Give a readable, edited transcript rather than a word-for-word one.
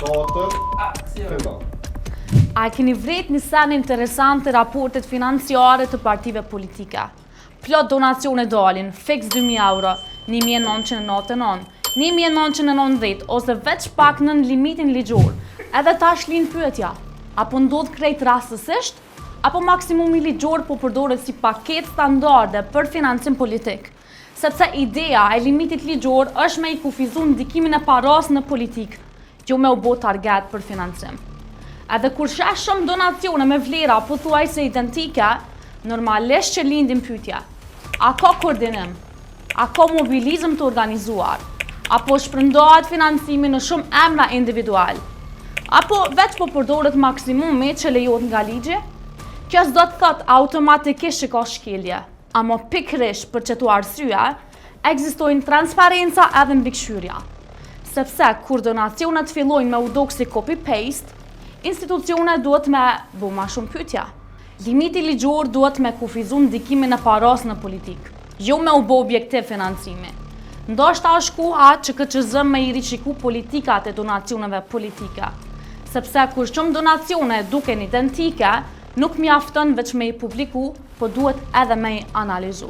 4, fillo. A e keni vrejt një sen interesant te raportet financiare të partive politike? Plot donacione dalin, fiks 2000 euro, 1999, 1990 ose veç pak nën limitin ligjor. Edhe tash lind pyetja, a po ndodh krejt rastësisht? Apo maksimumi ligjor po përdoret si paket standarde për financim politik? Sepse ideja e limitit ligjor është me i kufizu ndikimin e paras në politikë, jo me u bo target për financim. Edhe kur sheh shumë donacione me vlera pothuajse identike, normalisht që lindin pyetje. A ka koordinim? A ka mobilizëm të organizuar? Apo shpërndahet financimi në shumë emra individual? Apo veç po përdoret maksimumi që lejohet nga ligji? Kjo s'do të thot automatikisht që ka shkelje, amo pikërisht për qëto arsye, ekzistojnë transparenca edhe mbikëqyrja. Sepse kur donacionet fillojnë me u dok si copy-paste, institucionet duhet me bo ma shumë pyetja. Limiti ligjor duhet me kufizu ndikimin e paras në politikë, jo me u bo objektiv financimi. Ndoshta është koha që KQZ me i rishiku politikat e donacioneve politike, sepse kur shumë donacione duken identike, nuk mjafton veç me i publiku, po duhet edhe me i analizu.